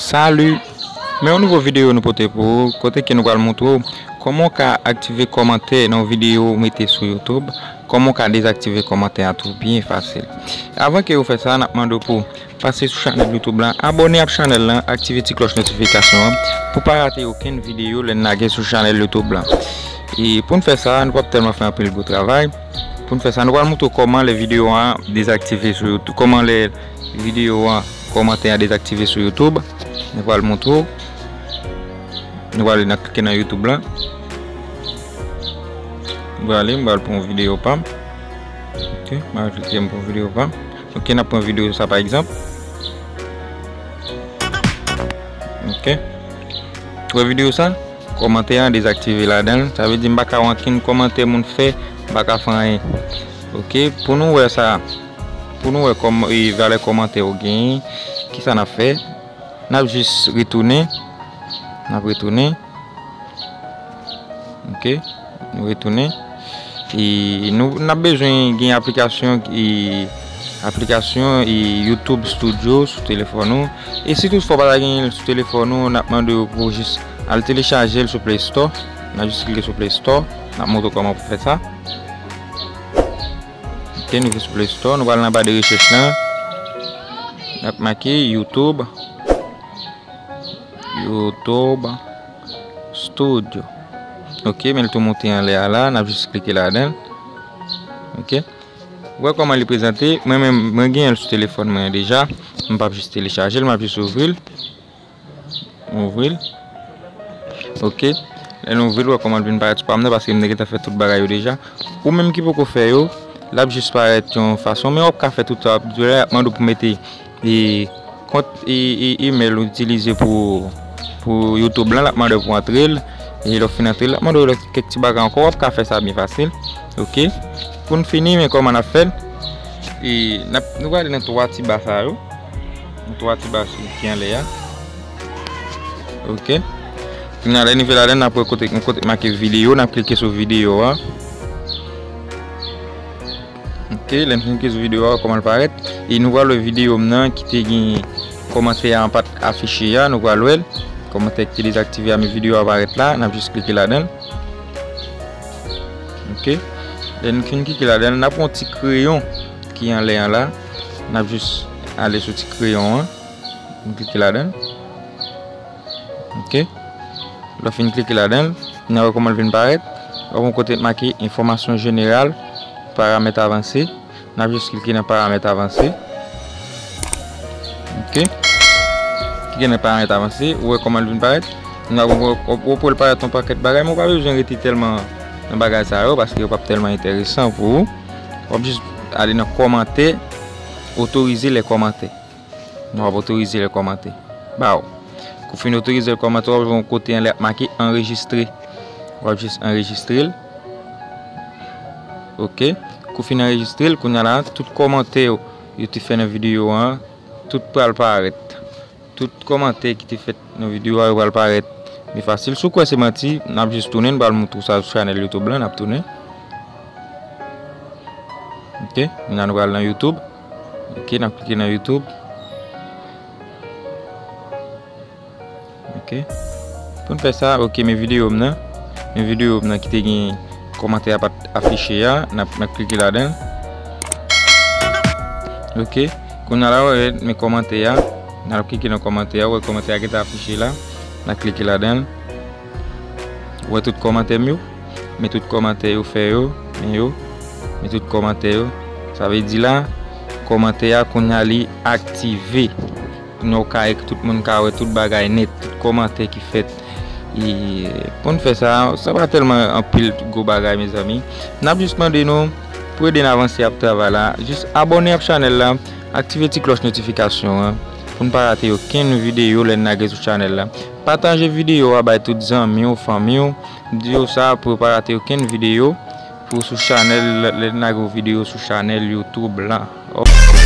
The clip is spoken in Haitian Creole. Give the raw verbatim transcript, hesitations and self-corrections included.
Salut! Men yon nouvo videyo nou pote pou ou, kote ke nou pral montre w kòman w ka aktive kòmantè nan yon videyo ou mete sou YouTube, kòman w ka dezaktive kòmantè a tou byen fasil. Avan ke ou fè sa, n ap mande w pou pase sou chanèl YouTube la, abòne ak chanèl lan, aktive ti klòch notifikasyon an pou pa rate okenn videyo lè n lage sou chanèl YouTube la. E pou n fè sa, nou p ap tèlman fè anpil gwo travay. Pou n fè sa, nou pral montre w kòman lè videyo an dezaktive sou YouTube, kòman lè videyo an kòmantè a dezaktive sou YouTube. Nou pral montre w. Nou pral nan klike nan YouTube la. Nou pral, m pral pran yon videyo pa m. Ok, m pral klike m pran videyo pa m. Ok, n ap pran videyo sa pa egzanp. Ok. Ou wè videyo sa? Kòmantè an dezaktive ladan l. Sa vle di m pa ka wè ankenn kòmantè moun fè, m pa ka fè anyen. Ok, pou nou wè sa, pou nou wè kòm, e, valè kòmantè yo genyen, kisa n ap fè? N ap jis retounen. N ap retounen. Ok, nou retounen. E nou, n ap bezwen gen aplikasyon, e, aplikasyon, e, YouTube Studio sou telefòn ou. E si toutfwa w pa ta genyen l sou telefòn ou, n ap mande w pou w jis al telechaje l sou Play Store. N ap jis klike sou Play Store. N ap montre w kòman pou fè sa. Ok, nou vin sou Play Store, nou pral nan ba de rechèch lan. N ap make YouTube. YouTube Studio. Ok, men l tou monte anlè a la, n ap jis klike ladan l. Ok. Ou wè kòman li prezante? Mwen menm, mwen genyen l sou telefòn mwen an deja. M p ap jis telechaje l, m ap jis ouvri l. M ouvri l. Ok. Lè n ouvri l, ou wè kòman l vin parèt sou pa m nan, paske m te gentan fè tout bagay yo deja. Ou menm ki poko fè yo, l ap jis parèt yon fason, men w ap ka fè tout sa w ap bezwen la, y ap mande w pou mete, e, kont, e, e, email ou itilize pou, pou YouTube lan, l ap mande w pou antre l, e lè w fin antre l, l ap mande w kèk ti bagay ankò, w ap ka fè sa byen fasil. Ok. Pou n fini, men kòman n ap fè l? E n ap, nou prale nan twa ti ba sa yo. Nan twa ti ba ki anlè a. Ok. Kounye a, lè n rive ladan, n ap wè kote, yon kote make videyo, n ap klike sou videyo a. Ok, lè n fin klike sou videyo a, kòman l parèt. E nou pral wè videyo m nan ki te gen kòmantè a pa t afiche a, nou pral wè l. Kòmantè ki te dezaktive a, men videyo a parèt la, n ap jis klike ladan l. Ok. Lè n fin klike ladan l, n ap wè yon ti kreyon ki anlè an la. N ap jis ale sou ti kreyon an. N klike ladan l. Ok. Lè w fin klike ladan l, n a wè kòman l vin parèt. W ap wè yon kote make enfòmasyon jeneral, paramèt avanse. N ap jis klike nan paramèt avanse. Ok. Klike nan paramèt avanse, ou wè kòman l vin parèt. N ap wè, wè, wè pou l parèt yon pakèt bagay, men w pa bezwen rete tèlman nan bagay sa yo, paske yo p ap tèlman enteresan pou ou. W ap jis ale nan kòmantè, otorize lè kòmantè. Nou ap otorize lè kòmantè ba w. Kou fin otorize lè kòmantè, w ap jwenn yon kote anlè ap make anrejistre. W ap jis anrejistre l. Ok. Kou fin anrejistre l, kounye a la, tout kòmantè yo, yo te fè nan videyo an, tout pral parèt. Tout kòmantè ki te fèt nan videyo a, yo pral parèt. Men fasil. Si w kwè se manti, n ap jis tounen, n pral montre w sa sou chanèl YouTube lan, n ap tounen. Ok, kounye a nou pral nan YouTube. Ok, n ap klike nan YouTube. Ok. Pou n fè sa, ok, men videyo m nan. Men videyo m nan ki te gen kòmantè a pa t afiche a, n ap, n ap klike ladan l. Ok. Kounye a la, w wè, men kòmantè a. N ap klike nan kòmantè a, w wè kòmantè a gentan afiche la. N ap klike ladan l. W wè tout kòmantè m yo. Men tout kòmantè yo fè yo, men yo, men tout kòmantè yo. Sa vle di la, kòmantè a kounye a li aktive. Kounye a w ka ek-, tout moun ka wè tout bagay nèt, tout kòmantè ki fèt. E pou n fè sa, sa pa tèlman anpil gwo bagay, mezanmi. N ap jis mande nou, pou ede n avanse ap travay la, jis abòne ap chanèl la, aktive ti klòch notifikasyon an, pou n pa rate okenn videyo lè n lage sou chanèl la. Pataje videyo a bay tout zanmi w, fanmi w. Videyo sa a pou yo pa rate okenn videyo pou sou chanèl, lè n lage yon videyo sou chanèl YouTube lan. Ok.